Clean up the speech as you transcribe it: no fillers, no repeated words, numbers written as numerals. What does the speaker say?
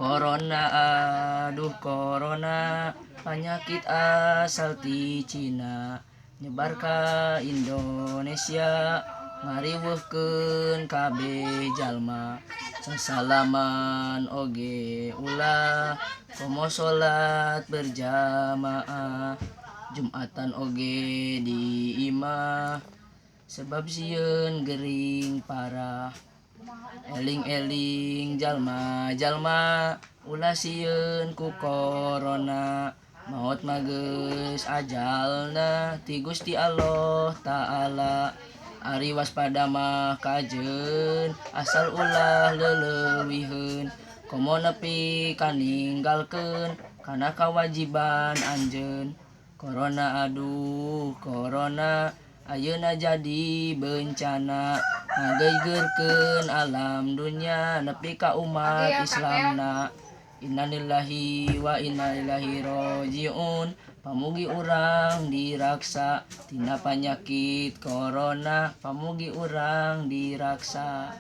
Corona, aduh corona, panyakit asal ti Cina, nyebar ka Indonesia, ngariweuhkeun kabeh jalma. Sasalaman oge ulah, komo salat berjamaah, Jumatan oge di imah, sebab sieun gering parah. Eling-eling jalma-jalma, ulah sieun ku corona, maot mah geus ajalna ti Gusti Allah Ta'ala. Ari waspada mah kajeun, asal ulah leuleuwiheun, komo nepi ka ninggalkeun kana kawajiban anjeun. Corona, aduh corona, ayeuna jadi bencana, ngageugeurkeun alam dunya nepi ka umat Islamna. Innalillahi wa inna ilaihi rajiun, pamugi urang diraksa tina panyakit corona, pamugi urang diraksa.